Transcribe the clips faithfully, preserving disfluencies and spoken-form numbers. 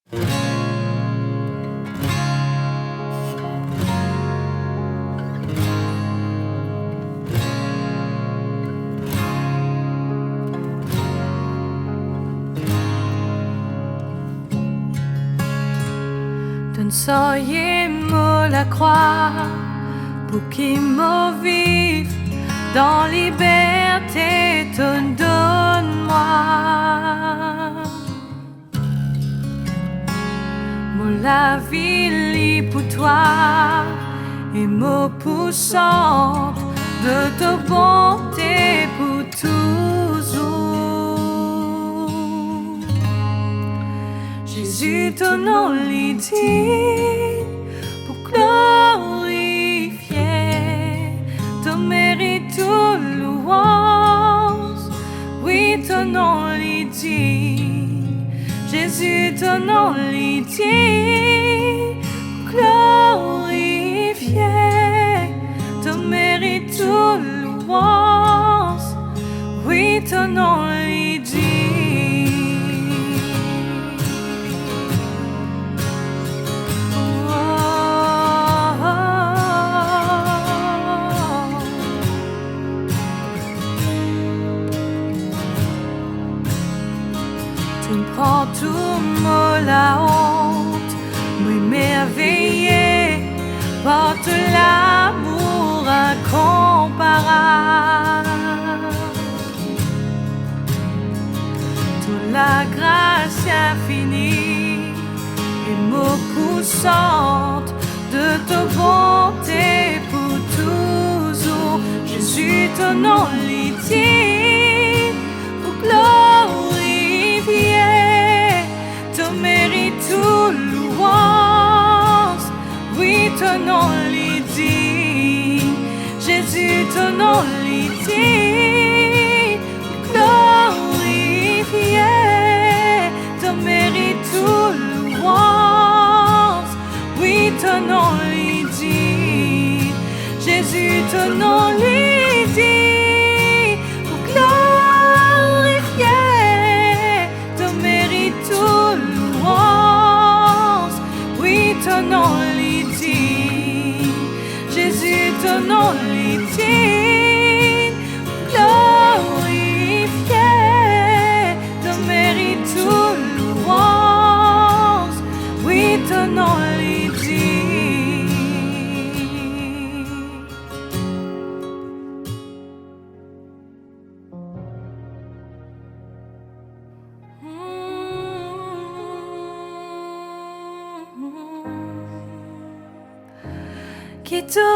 To'nn sarye mo lakrwa pou ki mo viv dan liberte to'nn donn mwa. Mo lavi li pou twa, e mo pou sant de to bonte pou touzour. Zezi, to nom li dign pou glorifie, to merit tou louanz. Wi, to nom li dign, Zezi, to nom li dign pou glorifie, to merit tou louanz. Wi, to nom li dign. To pran tou mo laont, mo emerveye par to lamour inkonparab. To lagras infini, e mo pou sant de to bonte pou touzour. Zezi, to nom li dign pou glorifie, to merit tou louanz. Wi, to nom li dign, Zezi, to nom li dign glorifie, to merit tou louanz. Wi, to nom li dign, Zezi, to nom li dign pou glorifie, to merit tou louanz. Wi, to nom li dign, Zezi, to nom li dign glorifie, to merit tou louanz. Wi, to nom li dign. Ki to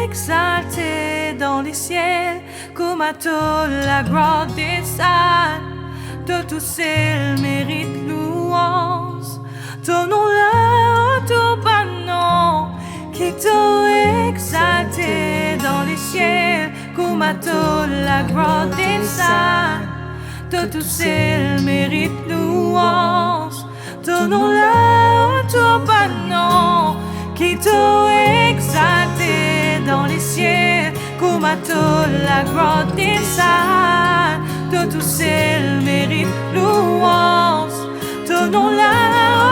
exalte dan lesiel, kouma to laglwar desann, to tousel merit louanz. To nom la otour bann nom, ki to exalte dan lesiel, kouma to laglwar desann, to tousel merit louanz. To nom la otour bann nom, ki to exalte dan lesiel, kouma to laglwar desann, to tousel merit louanz. To nom la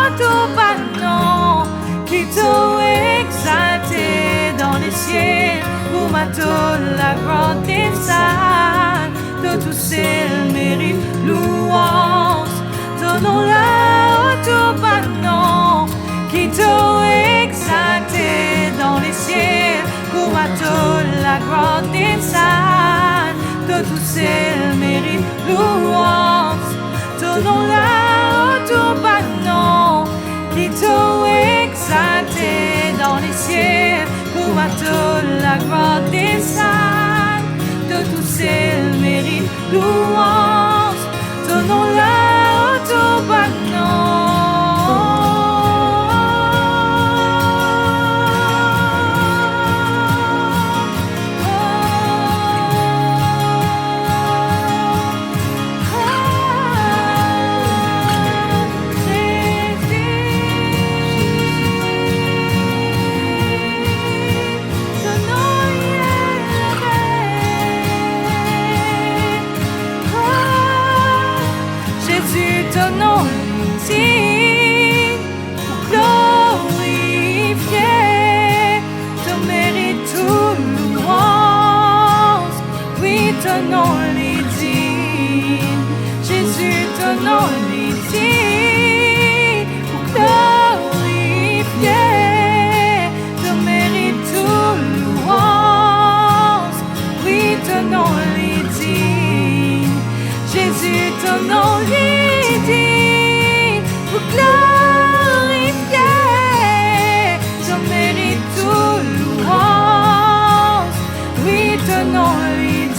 otour bann nom, ki to exalte dan lesiel, kouma to laglwar desann, to tousel merit louanz. To nom la otour bann nom, ki to exalte dan lesiel, kouma to laglwar desann, to tousel merit louanz. To nom la otour bann nom, ki to exalte dan lesiel, kouma to laglwar desann, to tousel merit louanz. To nom la otour bann nom. Ton nom li dign, Zezi, ton nom li dign pou glorifie. To merit tou louanz, wi, to nom li dign. Zezi, to nom li dign pou glorifie. To merit tou louanz, wi, to nom li dign.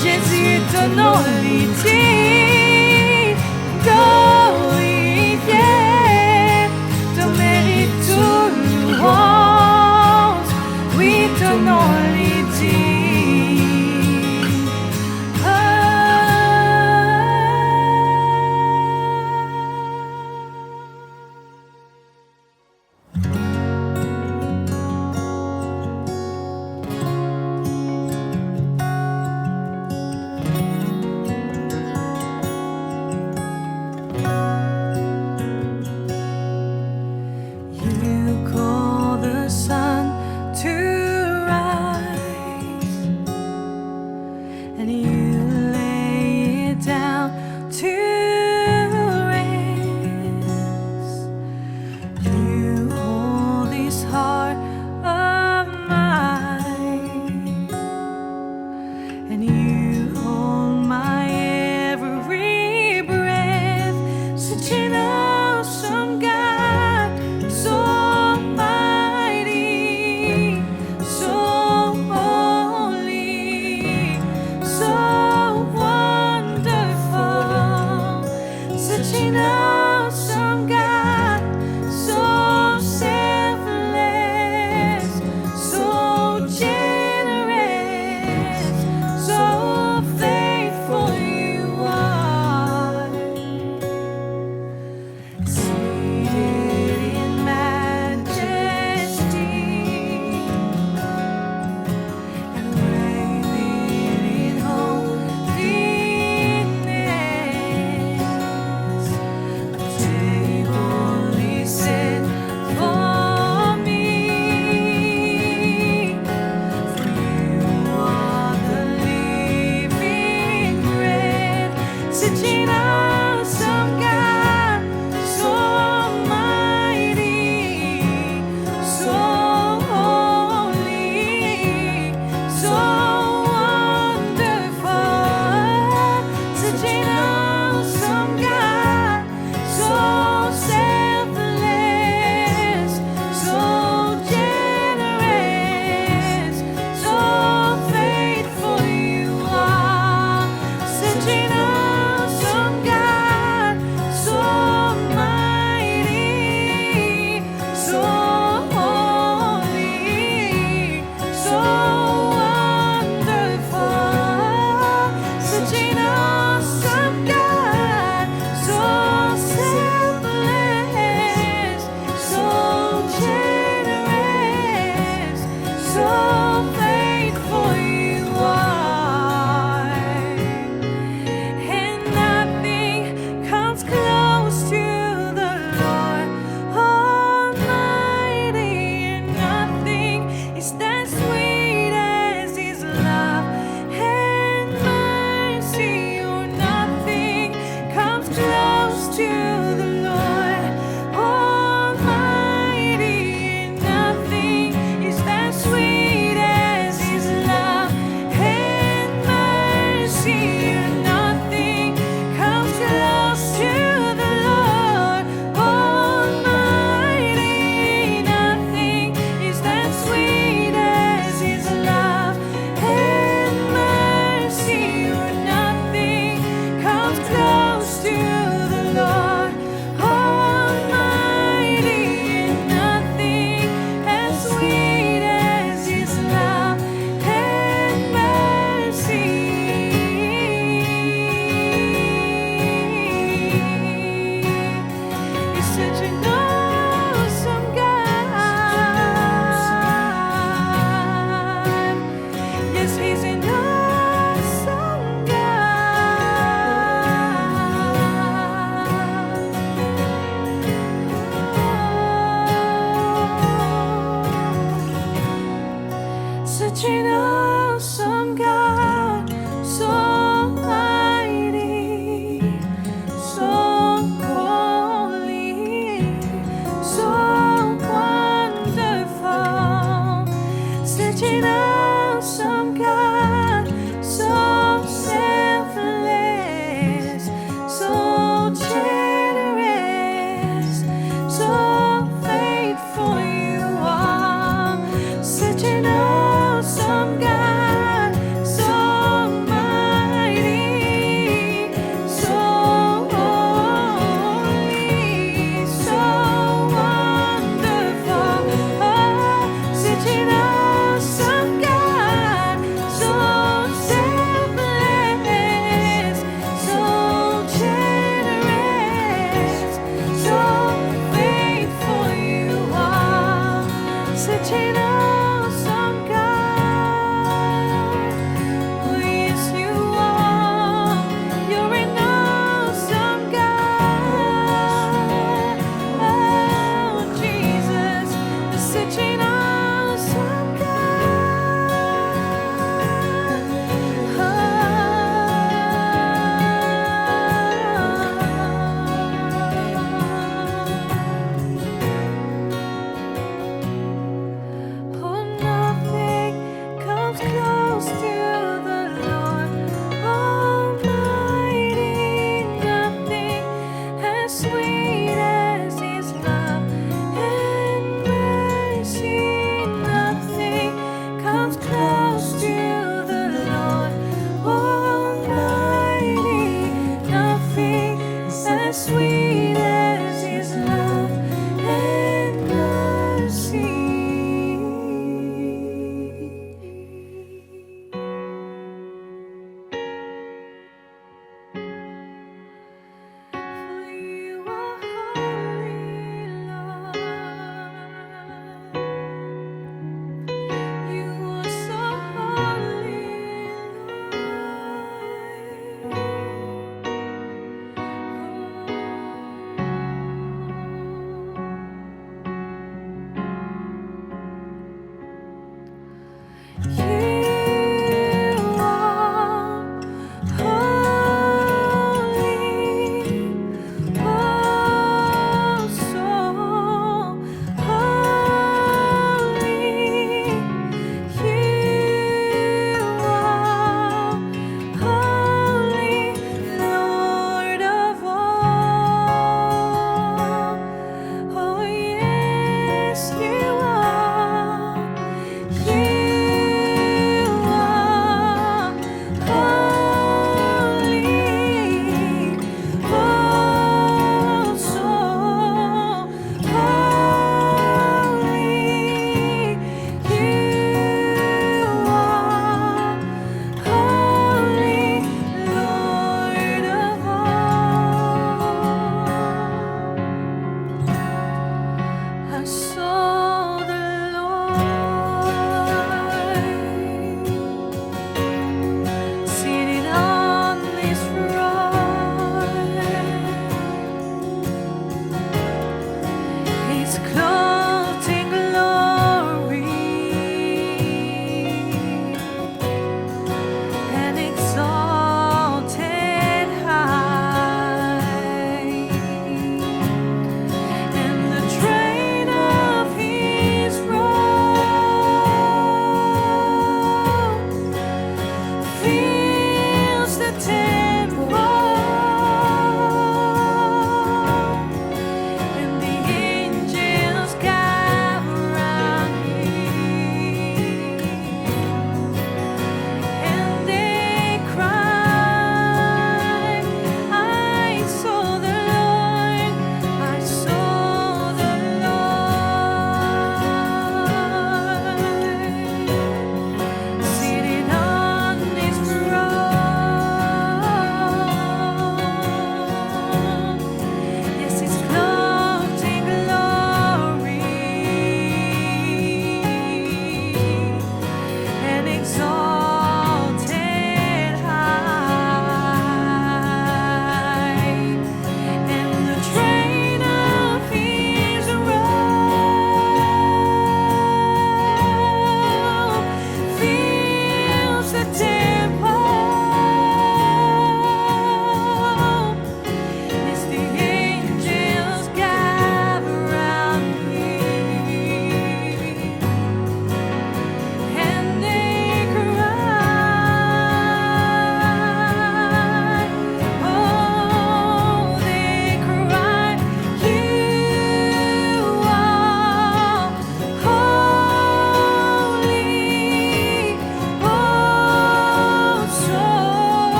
Zezi, to nom li dign glorifie. To merit tou louanz, wi, to nom li dign. Ah.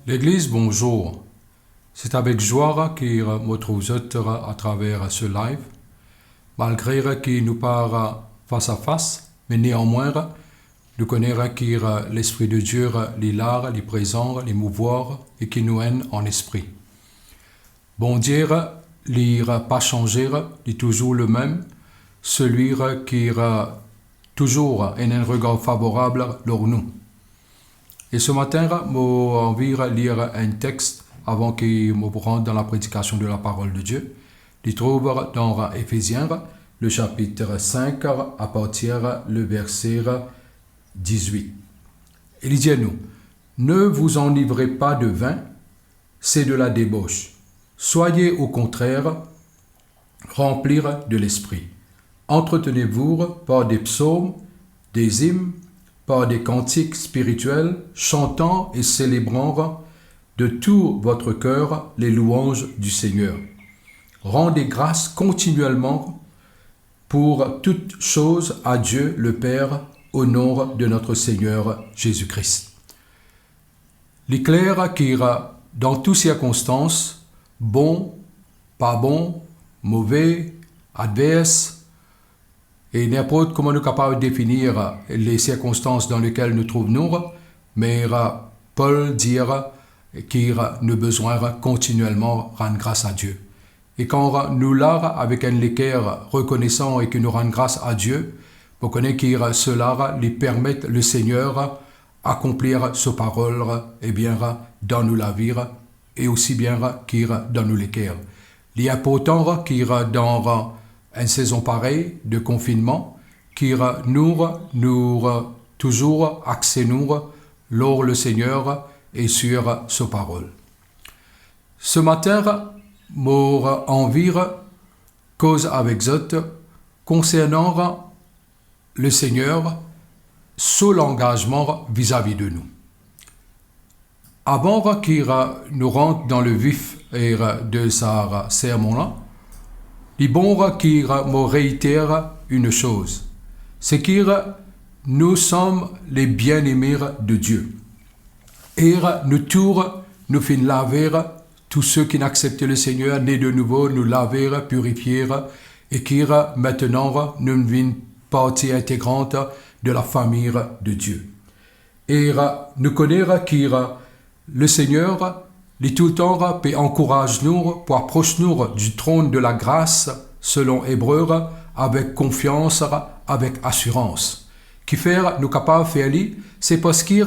Legliz, bonzour. Se avek zwa ki mo trouv zot atraver se live. Malgre ki nou pa fas a fas, me neanmwin, nou kone ki Lespri de Die, li la, li prezan, li mouvwar, e ki nou enn an lespri. Bondie, li pa sanze, li touzour lemem, selwi ki touzour ena enn regar favorab lor nou. E se matin, mo anvi lir enn text avan ki mo pou rant dan la predikasion de la parol de Die. Li trouv dan Efezien, le chapitre cinq, a partir le verset dix-huit. E li dir nou, ne vous enivrez pas de vin, c'est de la débauche. Soyez au contraire remplis de l'Esprit. Entretenez-vous par des psaumes, des hymnes, par des cantiques spirituels, chantant et célébrant de tout votre cœur les louanges du Seigneur. Rendez grâce continuellement pour toutes choses à Dieu le Père au nom de notre Seigneur Jésus-Christ. Li kler ki dan tou sirkonstans, bon, pa bon, move, advers, e ninport kouma nou kapav definir le sirkonstans dan lekel nou trouv nou, me Pol dir ki nou bizin kontinielman rann gras a Die. E kan nou la avek enn leker rekonesan e ki nou rann gras a Die, mo kone ki sela li permet Lesegner akonplir so parol, ebien, dan nou lavi, e osi bien ki dan nou leker. Li inportan ki dan enn sezon parey de konfinnman, ki nou, nou touzour axe nou lor Lesegner e sir so parol. Se matin, mo anvi koz avek zot konsernan Lesegner, so langazman vizavi de nou. Avan ki nou rant dan le vif de sa sermon la, li bon ki mo reiter enn soz, se ki nous sommes les bien-aimés de Dieu. E nou tou, nou finn lave, tou seki finn aksepte Lesegner, ne de nouvo, nou lave, pirifie, e ki aster nou vinn parti integrant de la fami de Die. E nou kone ki Lesegner, li toultan pe ankouraz nou pou apros nou di tronn de lagras, selon Ebre, avek konfians, avek asirans. Kifer nou kapav fer li, se parski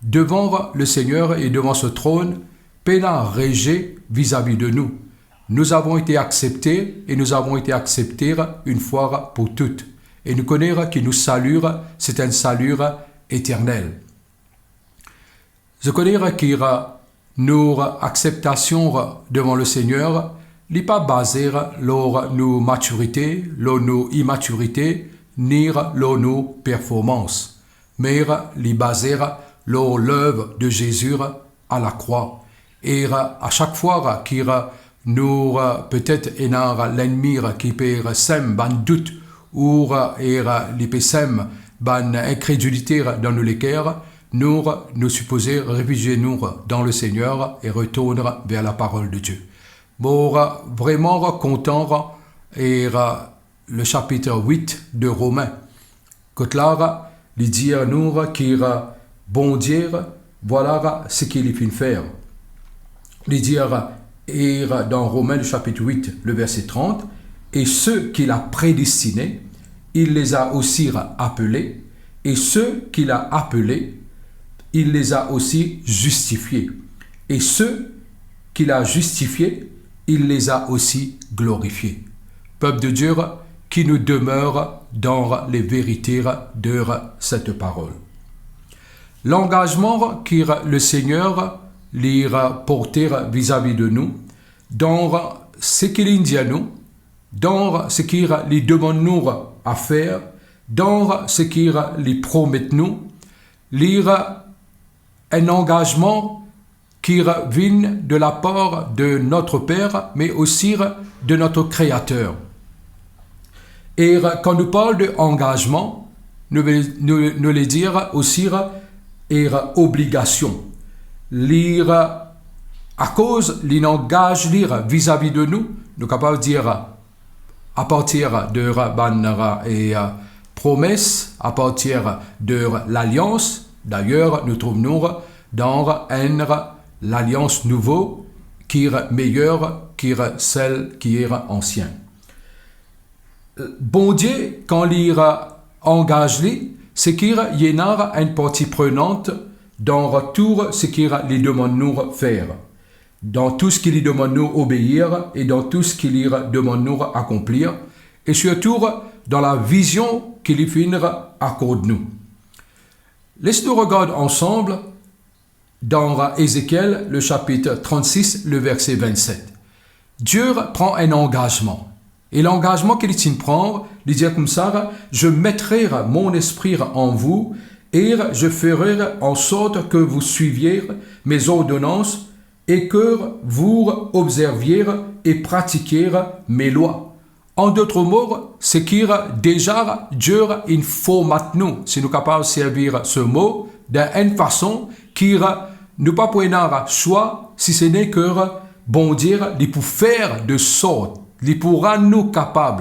devan Lesegner e devan so tronn, pena reze vizavi de nou. Nous avons été acceptés et nous avons été acceptés une fois pour toutes. E nou kone ki nou sali, se enn sali eternel. Zot kone ki nou akseptasion devan Lesegner, li pa baze lor nou matirite, lor nou imatirite, ni lor nou performans. Me li baze lor lev de Zezi a lakrwa. E a sak fwa ki nou, petet ena lennmi ki pe sem bann dout, ou, e li pe sem bann inkredilite dan nou leker, nou, nou sipoze refizie nou dan Lesegner e retourn ver la parol de Die. Mo vreman kontan e le chapitre huit de Romains. Kot la, li dir nou ki Bondie, vwala seki li finn fer. Li dir, e dan Romains le chapitre huit, le verset trente, et ceux qu'il a prédestinés, il les a aussi appelés, et ceux qu'il a appelés, il les a aussi justifiés. Et ceux qu'il a justifiés, il les a aussi glorifiés. Peuple de Dieu, ki nou demer dan les vérités de cette parole. Langazman ki Lesegner li porte vizavi de nou, dan seki li dir nou, dan seki li demann nou a fer, dan seki li promet nou, li enn angazman ki vinn de la par de notre Père, mais aussi de notre Créateur. E kan nou parl de angazman, nou, nou, nou le dir osi e obligasion. Li, akoz li angaz li vizavi de nou, nou kapav dir apartir de bann, e, promes, apartir de lalians. Dayer, nou trouv nou dan enn lalians nouvo ki meyer ki sel ki ansien. Bondie, kan li angaz li, seki li ena enn parti prenant dan tou seki li demann nou fer, dan tou seki li demann nou obeir e dan tou seki li demann nou akonplir, e sirtou dan lavizion ki li finn akord nou. Les nou regard ansanm dan Ezekiel, le chapitre trente-six, le verset vingt-sept. Dieu pran enn angazman. E langazman ki li ti pran, li dir koumsa, "Je mettrai mon esprit en vous et je ferai en sorte que vous suiviez mes ordonnances et que vous observiez et pratiquiez mes lois." An dot mo, seki deza Dieu inn format nou, si nou kapav servi se mo, dan enn fason ki nou pa pou ena swa, si se ne ke Bondie li pou fer de sort, li pou rann nou kapav,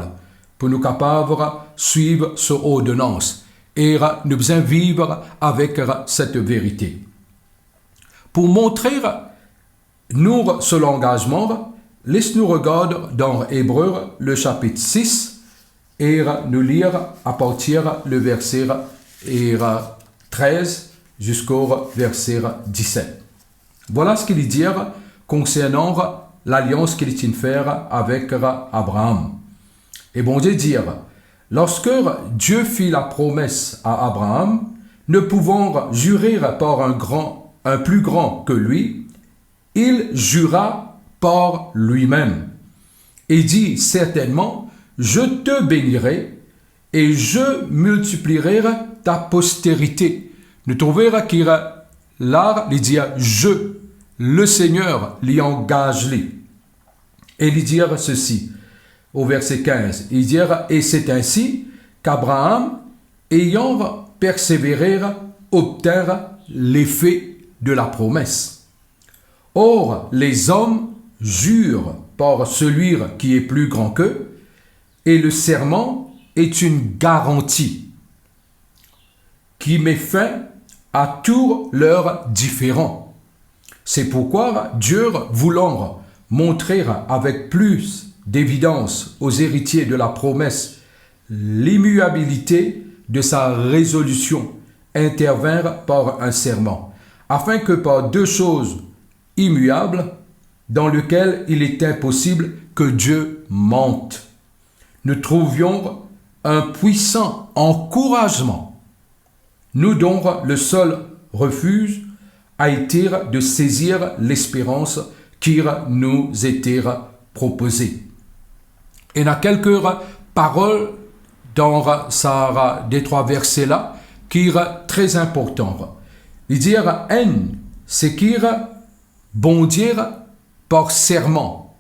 pou nou kapav swiv so ordonans, e nou bizin viv avek set verite. Pou montre nou so langazman, les nou regard dan Ebre, le chapitre six, e nou lir apartir le verset, e, treize ziska verset dix-sept. Vwala seki li dir konsernan lalians ki li ti fer avek Abraham. E Bondie dir, "Lorsque Dieu fit la promesse à Abraham, ne pouvant jurer par un grand, un plus grand que lui, il jura par lui-même et dit, 'Certainement, je te bénirai et je multiplierai ta postérité.'" Nou trouve ki la, li dir, "Je", le Seigneur, li angaz li. E li dir sesi, au verset quinze, li dir, "Et c'est ainsi qu'Abraham, ayant persévéré, obtint l'effet de la promesse. Or, les hommes jurent par celui qui est plus grand qu'eux, et le serment est une garantie qui met fin à tous leurs différends. C'est pourquoi Dieu, voulant montrer avec plus d'évidence aux héritiers de la promesse l'immuabilité de sa résolution, intervint par un serment, afin que par deux choses immuables, dans lesquelles il est impossible que Dieu mente." Nous trouvions un puissant encouragement, nous dont le seul refus a été de saisir l'espérance qui nous était proposée. Ena kelke parol dan sa de trwa verse la ki tre inportan. Li dir, enn, seki Bondie par serman,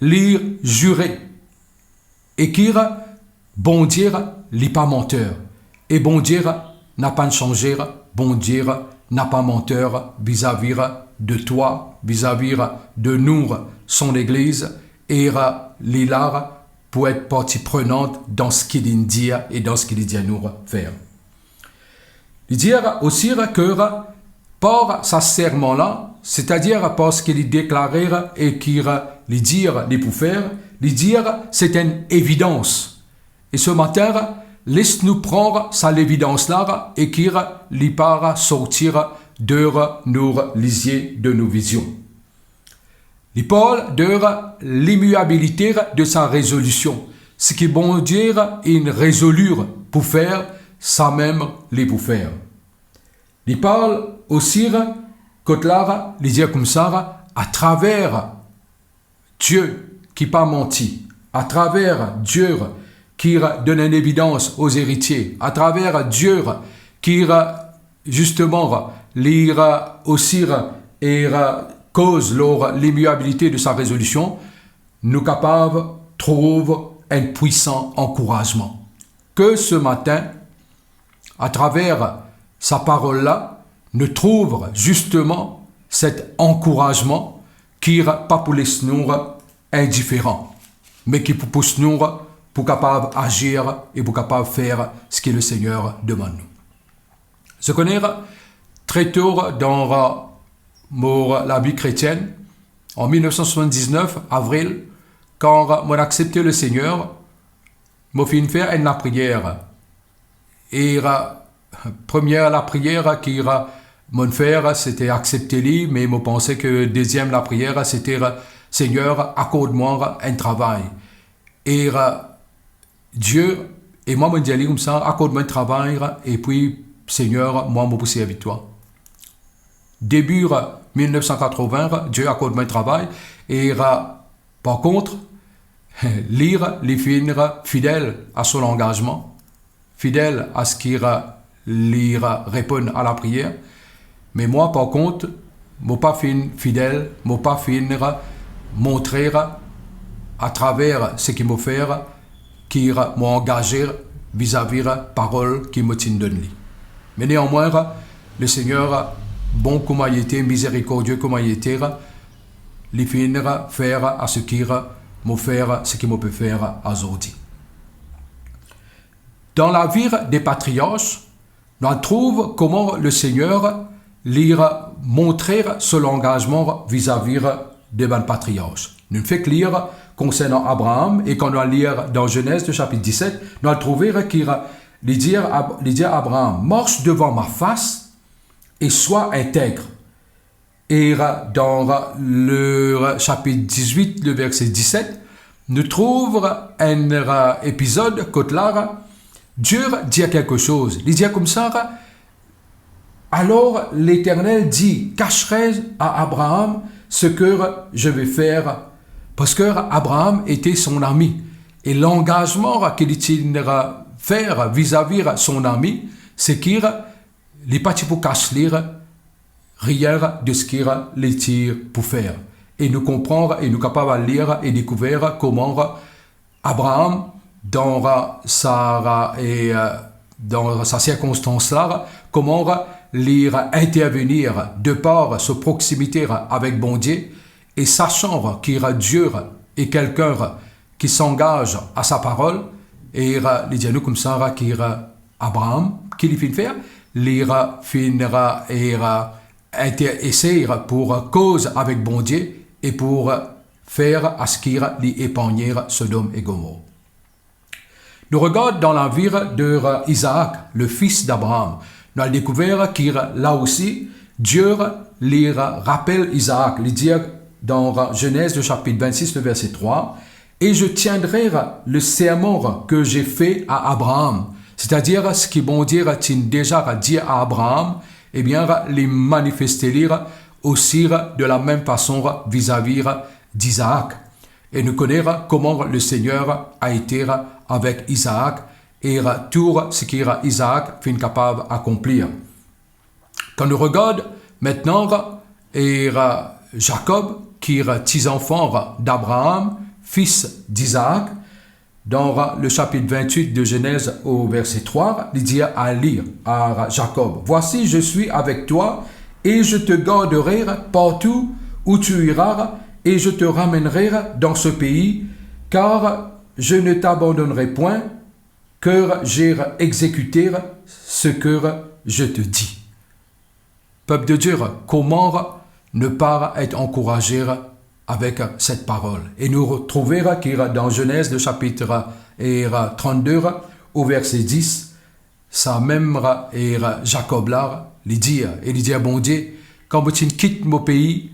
li zire, e ki Bondie, li pa manter, e Bondie napa sanze, Bondie napa manter vizavi de twa, vizavi de nou, so legliz, e li la pou et parti prenant dan seki li dir e dan seki li dir nou fer. Li dir osi ke par sa serman la, setadir par seki li deklare e ki li dir li pou fer, li dir se enn evidans. E se matin, les nou pran sa levidans la e ki li pa sorti de nou lizie, de nou vizion. Li parl de l'immuabilité de sa résolution. Seki Bondie inn rezoli pou fer, samem li pou fer. Li parl osi Kot la, li dir koumsa, atraver Die ki pa manti, atraver Die ki donn enn evidans o zeritie, atraver Die ki, zisteman, li osi e koz lor limiyabilite de sa rezolision, nou kapav trouv enn pwisan ankourazman. Ke se matin, atraver sa parol la, nou trouv zisteman set ankourazman ki pa pou les nou indiferan, me ki pou pous nou pou kapav azir e pou kapav fer seki Lesegner demann nou. Zot kone, tre to dan mo lavi kretienn, an mil nef san swasann-diznef, avril, kan mo aksepte Lesegner, mo finn fer enn lapriyer. E premie lapriyer ki mo'nn fer, sete aksepte li, me mo panse ki deziem lapriyer, sete, Segner, akord mwa enn travay. E Die, e mwa, mo'nn dir li koumsa, akord mwa enn travay, epi, Segner, mwa, mo pou servi twa. Debi mil nef san katrovin, Die akord mwa enn travay, e, par kont, li, li finn fidel a so langazman, fidel a seki li reponn a lapriyer. Me mwa, par kont, mo pa finn fidel, mo pa finn montre atraver seki mo fer ki mo angaze vizavi parol ki mo ti'nn donn li. Me neanmwin, Lesegner, bon kouma li ete, mizerikordie kouma li ete, li finn fer a seki mo fer seki mo pe fer azordi. Dan lavi de patriar, nou al trouv kouma Lesegner li montre so langazman vizavi de bann patriar. Nou fek lir konsernan Abraam, e kan nou al lir dan Zenez, le sapit diset, nou al trouve ki li dir Ab-, li dir Abraam, "Marche devant ma face et sois intègre." E dan le sapit dizwit, le verse diset, nou trouv enn epizod kot la, Die dir kelke soz. Li dir koumsa, "Alors l'Éternel dit, cacherai à Abraham ce que je vais faire." Parski Abraam ete son ami. E langazman ki li ti'nn fer vizavi son ami, seki li pa ti pou kas li rien de seki li ti pou fer. E nou konpran e nou kapav al lir e dekouver kouma Abraam, dan sa, e, dan sa sirkonstans la, kouma li intervenir de par so proksimite avek Bondie, e sasan ki Die est quelqu'un qui s'engage à sa parole, e li dir nou koumsa ki Abraam, ki li finn fer, li finn, e, inter-, esey pou koz avek Bondie e pou fer a seki li epargne Sodom e Gomor. Nou regard dan lavi de Isaac, le fils d'Abraham. Nou al dekouver ki la osi, Die li rapel Isaac, li dir dan Zenez, le sapit vennsis, le verse trwa, "Et je tiendrai le serment que j'ai fait à Abraham." Setadir, seki Bondie ti'nn deza dir a Abraam, ebien, li manifeste li osi de la mem fason vizavi d'Isaac. E nou kone kouma Lesegner a ete avek Isaac, e tou seki Isaac finn kapav akonplir. Kan nou regard aster, e Jacob, ki ti zanfan d'Abraham, fils d'Isaac, dan le sapit vennwit de Zenez o verse trwa, li dir a li, a Jacob, "Voici, je suis avec toi et je te garderai partout où tu iras et je te ramènerai dans ce pays, car je ne t'abandonnerai point, car j'ai exécuté ce que je te dis." Pep de Die, kouma ne pa et ankouraze avek set parol? E nou trouve ki dan Zenez, le sapit, e, trannde, o verse dis, sa mem, e, Jacob la, li dir, e li dir Bondie, "Kan mo ti'nn kit mo pei,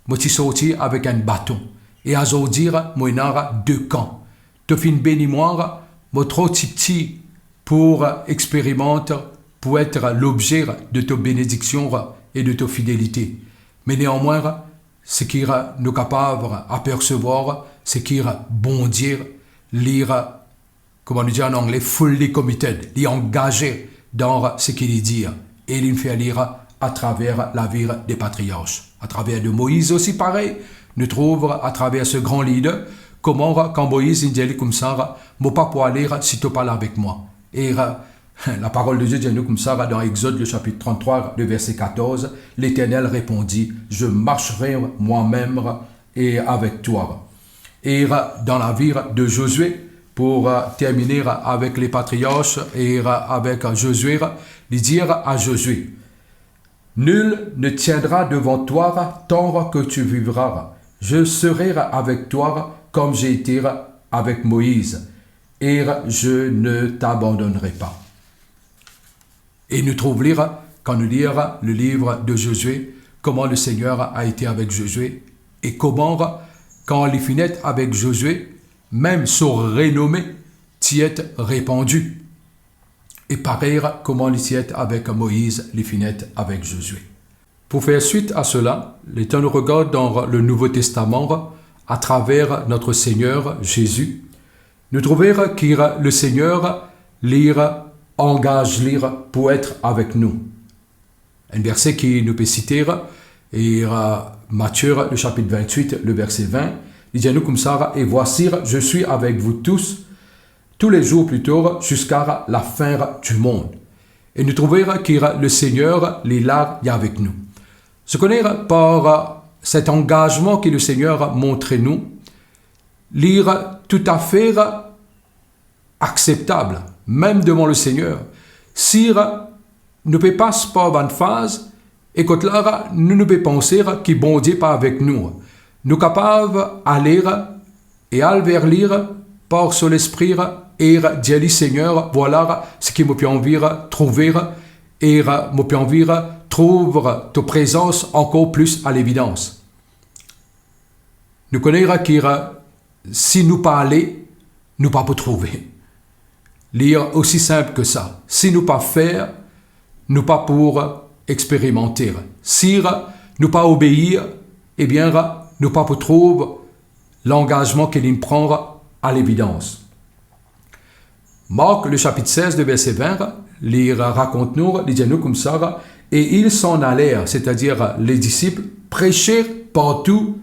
mo ti sorti avek enn baton. E azordi, mo ena de kan. To finn beni mwa, mo tro tipti pou experimant, pou et lobze de to benediksion e de to fidelite. Me neanmwin, seki nou kapav apersevwar, seki Bondie, li, kouma nou dir an angle, fully committed, li angaze dan seki li dir, e li fer li atraver lavi de patriark. Atraver de Moiz osi parey, nou trouv atraver se gran lider, kouma kan Moiz inn dir li koumsa, "Mo pa pou ale si to pa la avek mwa." E laparol de Die dir nou koumsa dan Exod, le sapit tranntrwa, le verse katorz, Leternel repondi, "Je marcherai moi-même et avec toi." E dan lavi de Josué, pou termine avek le patriark e avek Josué, li dir a Josué, "Nul ne tiendra devant toi tant que tu vivras. Je serai avec toi comme j'ai été avec Moïse, et je ne t'abandonnerai pas." E nou trouv li, kan nou lir le liv de Josué, kouma Lesegner a ete avek Josué, e kouma, kan li finn et avek Josué, mem so renome ti et repandi. E parey kouma li ti et avek Moiz, li finn et avek Josué. Pou fer swit a sela, letan nou regard dan le Nouvo Testaman, atraver notre Seigneur Jésus, nou trouve ki Lesegner, li angaz li pou et avek nou. Enn verse ki nou pe site, e Matie, le sapit vintwit, le verse vin, li dir nou koumsa, "Et voici, je suis avec vous tous, tous les jours plutôt, jusqu'à la fin du monde." E nou trouve ki Lesegner, li la, li avek nou. Zot kone, par set angazman ki Lesegner montre nou, li toutafe akseptab, mem devan Lesegner. Si nou pe pas par bann faz, e kot la, nou, nou pe panse ki Bondie pa avek nou, nou kapav ale e al ver li par so Lespri e dir li, "Segner, vwala seki mo pe anvi trouve, e mo pe anvi trouv to prezans ankor plis a levidans." Nou kone ki si nou pa ale, nou pa pou trouve. Li osi sinp ki sa. Si nou pa fer, nou pa pou experimante. Si nou pa obeir, ebien, nou pa pou trouv langazman ki li pran a levidans. Mark, le sapit sez, le verse vin, li rakont nou, li dir nou koumsa, "Et ils s'en allèrent", c'est-à-dire les disciples, "prêcher partout,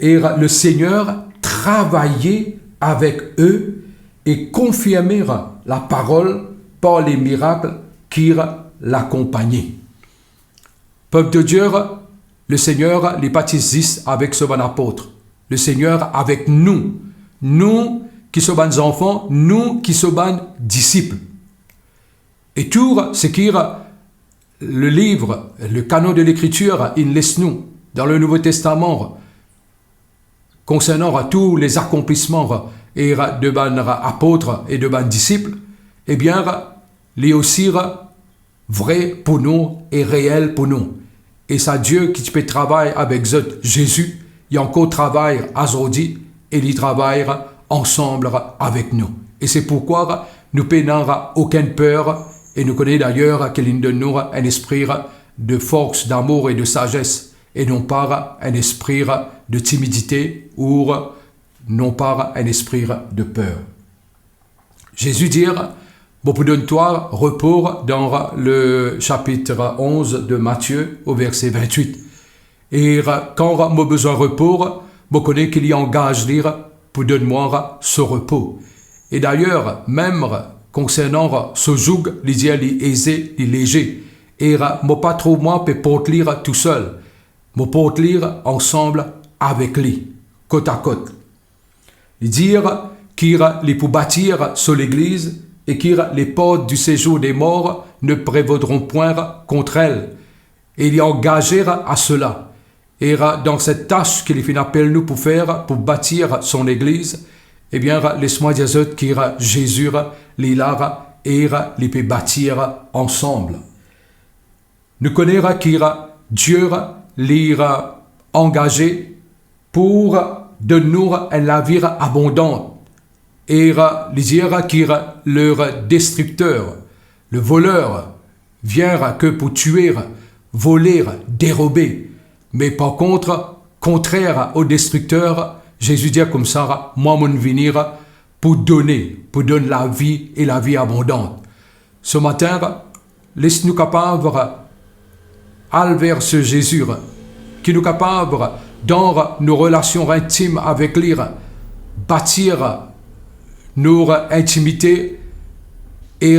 et Lesegner travaillait avec eux et confirmèrent la parole par les miracles qui l'accompagnaient." Pep de Die, Lesegner, li pa ti zis avek so bann apot. Lesegner avek nou. Nou ki so bann zanfan, nou ki so bann disip. E tou seki le liv, le canon de l'Écriture, inn les nou dan le Nouvo Testaman, konsernan tou le zakonplisman e de bann apot e de bann disip, ebien, li osi vre pou nou e reel pou nou. E sa Die ki ti pe travay avek zot, Zezi, li ankor travay azordi e li travay ansam avek nou. E se pourkwa nou pena okenn per, e nou kone dayer ki li donn nou enn espri de fors, damour e de sazes, e non pa enn espri de timidite ou non pa enn espri de per. Zezi dir, "Mo pou donn twa repo", dan le sapit onz de Matie, o verse vintwit. E kan mo bizin repo, mo kone ki li angaz li pou donn mwa so repo. E dayer, mem konsernan so zoug, li dir li eze, li leze. E mo pa trouv mwa pe port li tousel. Mo port li ansam avek li, kot a kot. Li dir ki li pou batir so legliz e ki les portes du séjour des morts ne prévaudront point contre elle. E li angaze a sela. E dan set tas ki li finn apel nou pou fer, pou batir so legliz, ebien, les mwa dir zot ki Zezi, li la e li pe batir ansam. Nou kone ki Die, li angaze pou donn nou enn lavi abondan. E li dir ki le destrikter, le voler, vien ke pou tue, voler, derobe. Me par kont, kontrer o destrikter, Zezi dir koumsa, mwa mo'nn vini pou done, pou donn lavi e lavi abondant. Ce matin, les nou kapav al ver se Zezi, ki nou kapav, dan nou relasion intim avek li, batir nou intimite e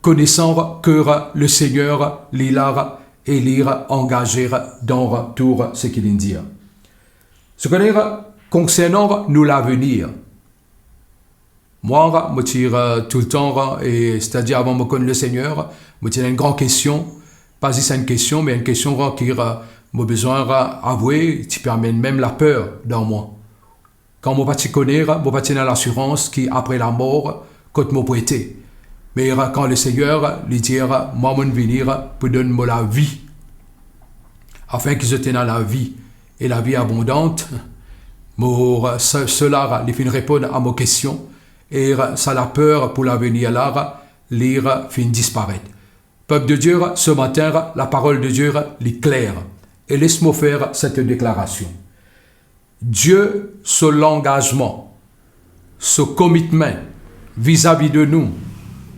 konesan ke le Segner, li la e li angaze dan tou seki li'nn dir. Sekenn, konsernan nou lavenir. Mwa, mo ti, eh, toultan, eh, setadir avan mo konn le Segner, mo ti ena enn gran kestion, pa zis enn kestion, me enn kestion, eh, ki, eh, mo bizin, eh, avwe, ti pe amenn mem laper dan mwa. Kan mo pa ti kone, eh, mo pa ti ena lasirans ki apre lamor, kot mo pou ete. Me, eh, kan le Segner, eh, li dir, eh, mwa, mo'nn vini, eh, pou donn mo lavi, afin ki zot ena lavi, e lavi abondant, mo, eh, se-, sela, eh, li finn reponn a mo kestion, e, eh, sa laper pou lavenir la, eh, li, eh, finn disparet. Pep de Die, ce matin, laparol de Die, eh, li kler. E les mo fer set deklarasion. Die, so langazman, so commitment vizavi de nou,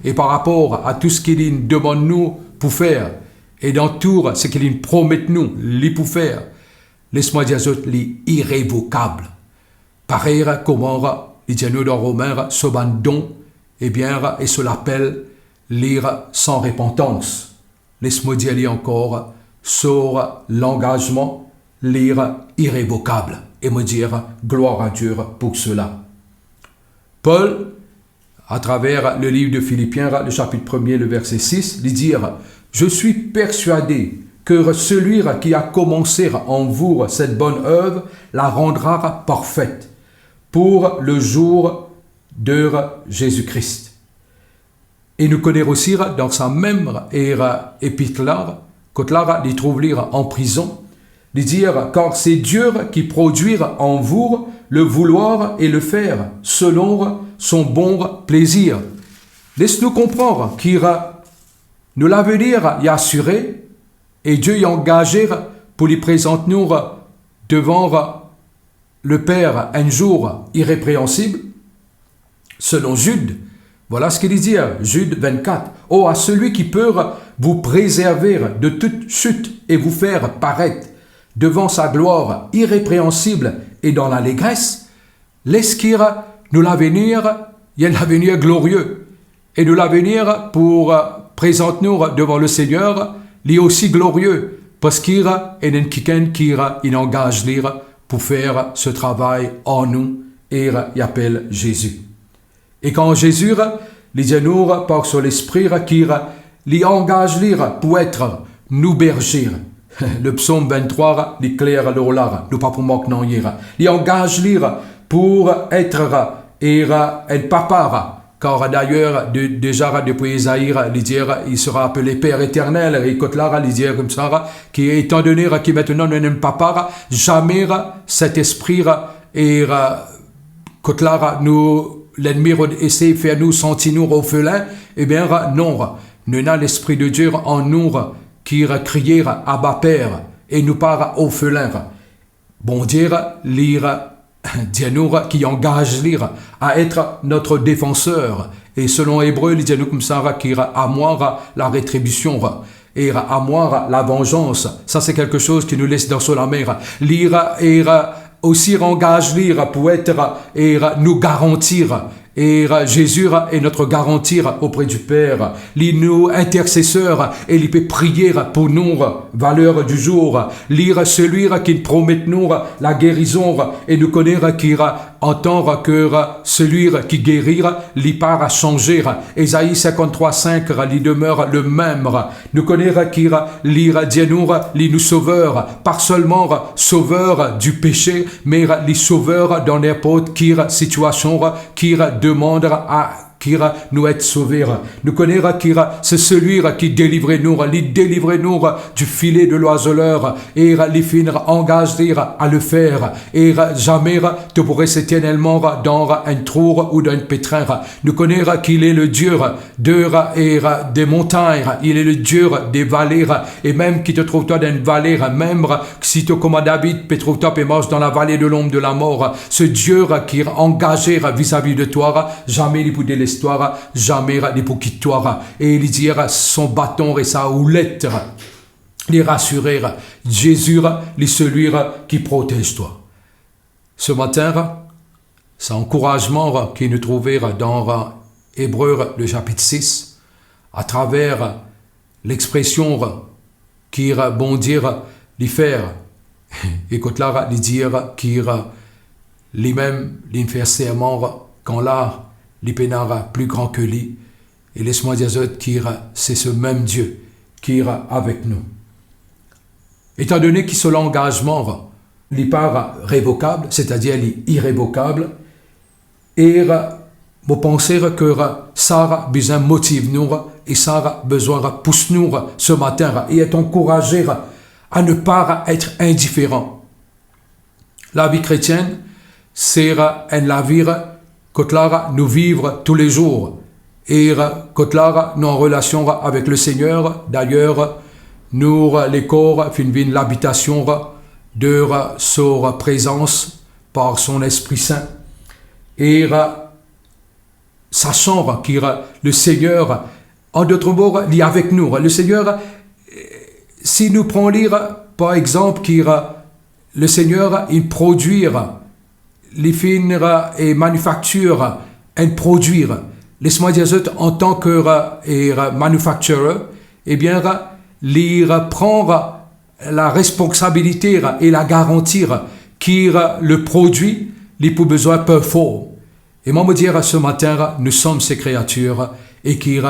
e par rapor a tou seki li demann nou pou fer, e dan tou seki li promet nou li pou fer, les mwa dir zot, li irevokab. Parey kouma li dir nou dan Romin, so bann don, ebien, e so lapel, li san repantans. Les mo dir li ankor, so langazman, li irevokab. E mo dir, glwar a Die pou sela. Paul, à travers le livre de Philippiens, le chapitre premier, le verset six, li dir, je suis persuadé que celui qui a commencé en vous cette bonne œuvre la rendra parfaite pour le jour de Jésus-Christ. E nou kone osi dan sa mem, eh, epit la, kot la li trouv li an prizon, li dir, car c'est Dieu qui produit en vous le vouloir et le faire selon son bon plaisir. Les nou konpran ki nou lavenir li asire, e Die li angaze pou li prezant nou devan le Père un jour irrépréhensible, selon Jude, voilà ce qu'il dit, Jude vingt-quatre. Oh, à celui qui peut vous préserver de toute chute et vous faire paraître devant sa gloire irrépréhensible et dans l'allégresse, les ki nou lavenir, li enn lavenir glorie. E nou lavenir pou, eh, prezant nou devan le Segner, li osi glorie, parski ena enn kikenn ki inn angaz li pou fer se travay an nou, e li apel Zezi. E kan Zezi, li dir nou par so Lespri ki li angaz li pou et nou berze. Le psaume vingt-trois, li kler lor la, nou pa pou mank nanye. Li angaz li pou et, e, enn papa, car d'ailleurs, de-, déjà, depuis Esaïe, li dir, il sera appelé Père éternel, e kot la, li dir koumsa, ki étant donné ki maintenant nou ena enn papa, zame Sintespri, e, kot la, nou, lennmi rod esey fer nou santi nou orfelin, ebien, non, nou ena Lespri de Die an nou ki kriye, Abba, Père, e nou pa orfelin. Bondie, li dir nou ki angaz li à être notre défenseur. E selon Ebre, li dir nou koumsa ki à moi la rétribution, e à moi la vengeance. Sa se kelke soz ki nou les dan so lame. Li, e, osi angaz li pou et, e, nou garanti. E, eh, Zezi est notre garantie auprès du Père. Li nou intercesseur e li pe priye pou nou, valeur du jour. Li, celui ki promet nou la guérison, e nou kone ki antan ke celui qui guérit, li pa sanze. Esaïe cinquante-trois cinq, li demeure le même. Nou kone ki li dir nou, li nou Sauveur, pas seulement Sauveur du péché, me li Sauveur dan ninport ki sitiasion ki demande à ki nou et sove. Nou kone ki se selwi ki delivre nou, li delivre nou du filet de l'oiseleur, e li finn angaz li a le fer, e zame to pou res eternelman dan enn trou ou dan enn petrin. Nou kone qu'il est le Dieu de, e, des montagnes, il est le Dieu des vallées, e mem ki to trouv twa dan enn vale, mem si to kouma David pe trouv twa pe mars dan la vale de lonb de lamor, se Die ki angaze vizavi de twa, zame li pou deles twa, zame li pou kit twa. E li dir, son baton e sa oulet li rasire. Zezi, li selwi ki protez twa. Ce matin, sa ankourazman ki nou trouve dan Ebre, le chapitre six, atraver lexpresion ki Bondie li fer, e kot la li dir ki limem li fer serman kan la li pena pli gran ke li, e les mwa dir zot ki se se mem Die ki avek nou. Etandone ki so langazman li pa revokab, setadir li irevokab, e mo panse ki sa bizin motiv nou, e sa bizin pous nou ce matin, e et ankouraze à ne pas être indifférent. Lavi kretien, se enn lavi kot la nou viv toulezour, e kot la nou an relasion avek le Segner. Dayer, nou lekor finn vinn labitasion de so prezans par son Lespri Sin. E sasan ki le Segner, an dot mo, li avek nou. Le Segner, si nou pran li, par exanp, ki le Segner, li prodwir, li finn, e manifaktir enn prodwi. Les mwa dir zot, antan ki, e, manufacturer, ebien, li pran la responsabilite e la garanti ki le prodwi li pou bizin perform. E mwa mo dir ce matin, nous sommes ses créatures, e ki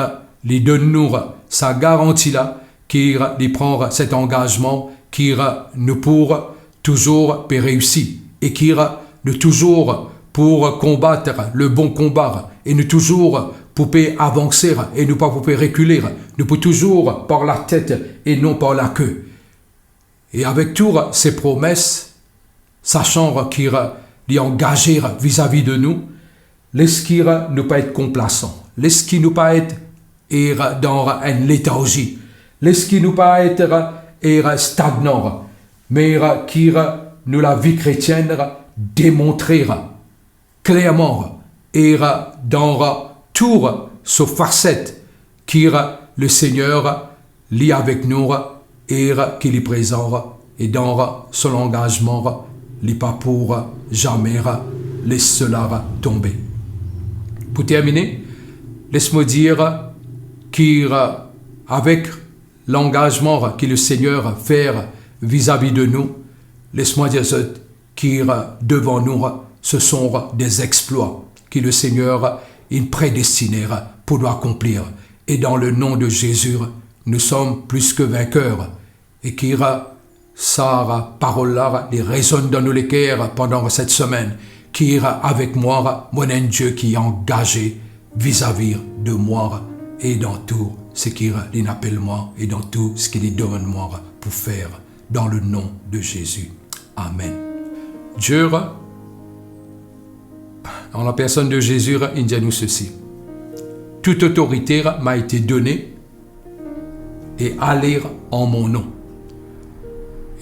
li donn nou sa garanti la, ki li pran set angazman, ki nou pou touzour pe reisi, e ki nou touzour pou konbat le bon konba, e nou touzour pou pe avanse, e nou pa pou pe rekile, nou pou touzour par latet e non par lake. E avek tou se promes, sasan ki li angaze vizavi de nou, les ki nou pa et konplasan, les ki nou pa et, e, dan enn letarzi, les ki nou pa et, e, stagnan, me ki nou lavi kretien demontre klerman, e dan tou so faset, ki le Segner li avek nou, e ki li prezan, e dan so langazman, li pa pou zame les sela tonbe. Pou termine, les mo dir ki avek langazman ki le Segner fer vizavi de nou, les mwa dir zot ki devan nou, se son de explwa ki le Segner inn predestine pou nou akonplir. E dan le non de Zezi, nous sommes plus que vainqueurs. E ki sa parol la, li rezonn dan nou leker pandan set semenn, ki avek mwa, mo ena enn Die ki angaze vizavi de mwa, e dan tou seki li apel mwa, e dan tou seki li demann mwa pou fer, dan le non de Zezi. Amen. Die, dans la personne de Jésus, inn dir nou sesi: Toute autorité m'a été donnée, et allez en mon nom.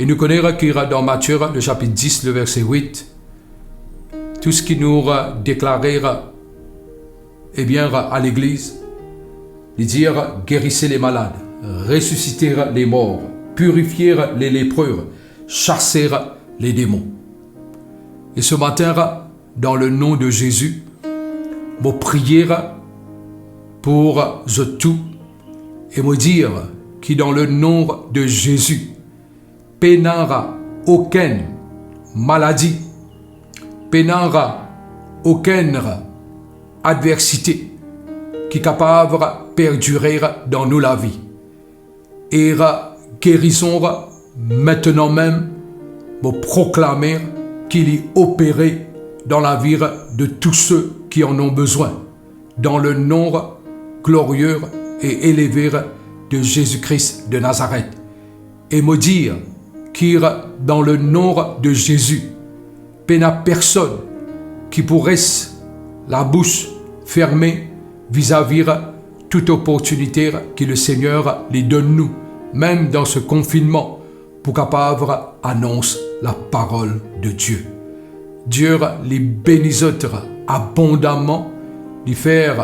E nou kone ki dan Matie, le chapitre dix, le verset huit, tou seki nou deklare, ebien, a legliz, li dir: guérissez les malades, ressuscitez les morts, purifiez les lépreux, chassez les démons. E ce matin, dans le nom de Jésus, mo priye pou zot tou, e mo dir ki dan le non de Zezi, pena okenn maladi, pena okenn adversite ki kapav perdire dan nou lavi. E gerizon, mintnan mem, mo proklame ki li opere dan lavi de tou seki ann ena bezwin. dans le nom glorieux et élevé de Jésus-Christ de Nazareth. Et mo dir ki dan le nom de Jésus, pena personn ki pou res labous ferme vizavi tout oportinite ki Lesegner li donn nou, mem dan se konfinnman, pou kapav anons laparol de Die. Die li beni zot abondaman, li fer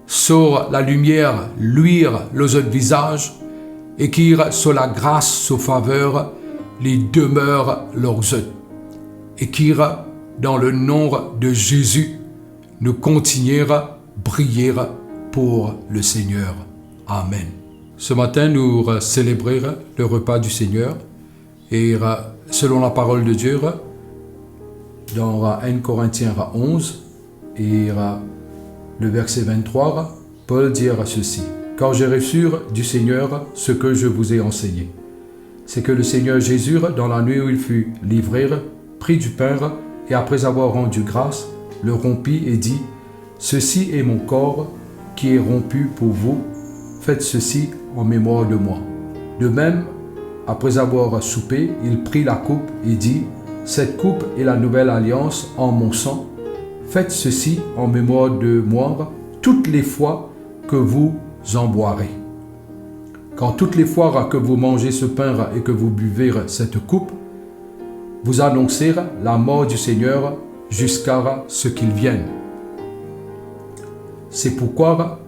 so lalimier lwir lor zot vizaz, e ki so lagras, so faver, li demer lor zot. E ki dan le nom de Jésus, nou kontigne briye pou Lesegner. Amen. Se matin, nou selebre le repa di Segner. E, euh, selon laparol de Die, euh, dan, euh, enn Korintien, euh, onz, e, euh, le verse vinn-trwa, Paul dir sesi, Car j'ai reçu du Seigneur ce que je vous ai enseigné. C'est que le Seigneur Jésus, dans la nuit où il fut livré, prit du pain et, après avoir rendu grâce, le rompit et dit, Ceci est mon corps qui est rompu pour vous, faites ceci en mémoire de moi. De même, après avoir soupé, il prit la coupe et dit, Cette coupe est la nouvelle alliance en mon sang. Faites ceci en mémoire de moi toutes les fois que vous en boirez. Car toutes les fois que vous mangez ce pain et que vous buvez cette coupe, vous annoncez la mort du Seigneur jusqu'à ce qu'il vienne. C'est pourquoi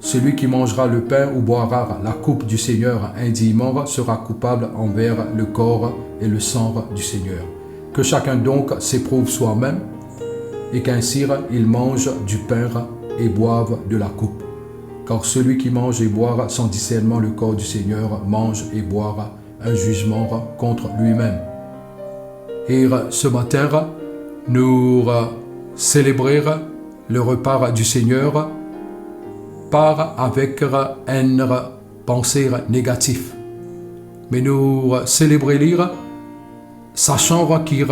celui qui mangera le pain ou boira la coupe du Seigneur indignement sera coupable envers le corps et le sang du Seigneur. Que chacun donc s'éprouve soi-même, et qu'ainsi il mange du pain et boive de la coupe. Car celui qui mange et boit sans discernement le corps du Seigneur mange et boit un jugement contre lui-même. E se matin, nou selebre le repa di Segner pa avek enn panse negatif, me nou selebre li sasan ki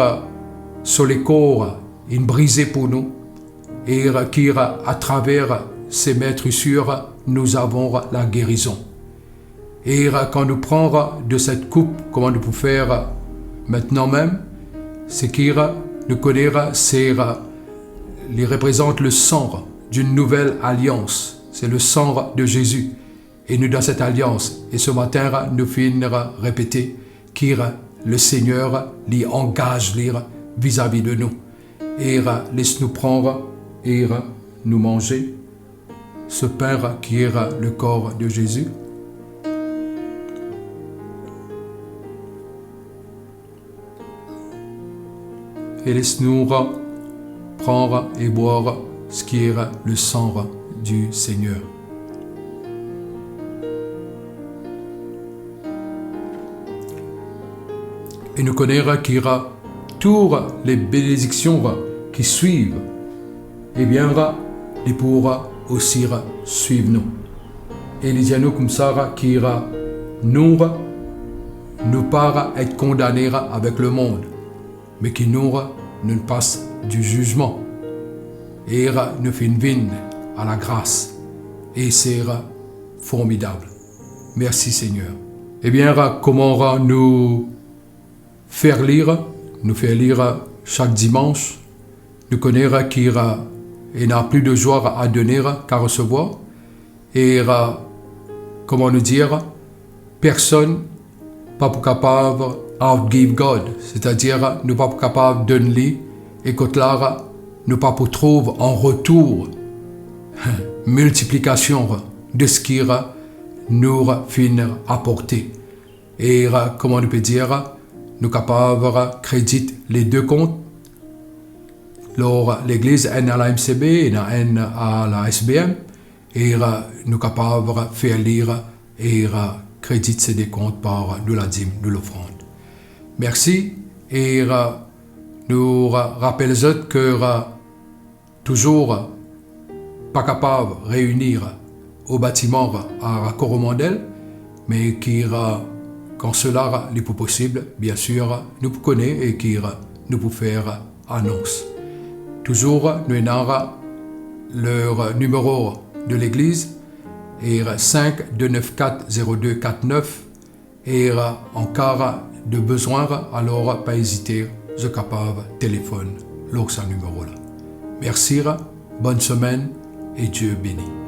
so lekor inn brize pou nou, e ki atraver se mertrisir nou avon lagerizon. E kan nou pran de set koup, kouma nou pou fer aster mem, se ki nou kone se, li reprezant le sang d'une nouvelle alliance, c'est le sang de Jésus. E nou dan set alians, e se matin nou finn repete ki le Segner li angaz li vizavi de nou. E les nou pran e nou manze se pin ki le kor de Zezi. E les nou pran e bwar seki le san di Segner. E nou kone ki tou le benediksion ki swiv, ebien, li pou osi swiv nou. E li dir nou koumsa ki nou, nou pa et kondane avek lemond, me ki nou, nou pas di zizman, e nou finn vinn a lagras, e se formidab. Mersi, Segner. Ebien, kouma nou fer li, nou fer li sak dimans, nou kone ki ena pli de zwa a done ki a resevwar. E, kouma nou dir, personn pa pou kapav outgive God, setadir nou pa pou kapav donn li, e kot la, nou pa pou trouv an retour miltiplikasion de seki nou finn aporte. E, kouma nou pe dir, nou kapav kredit le de kont lor legliz, enn a la M C B, ena enn a la S B M, e nou kapav fer li e kredit se de kont par nou ladim, nou lofrand. Mersi, e nou rapel zot ki touzour pa kapav reini o batiman a Koromandel, me ki, kan sela li pou posib, biensir, nou pou kone e ki nou pou fer anons. Touzour, nou ena le nimero de legliz, e cinq deux neuf quatre zéro deux quatre neuf, e an ka de bizin, alor pa ezite, zot kapav telefonn lor sa nimero la. Mersi, bonn semenn e Die beni.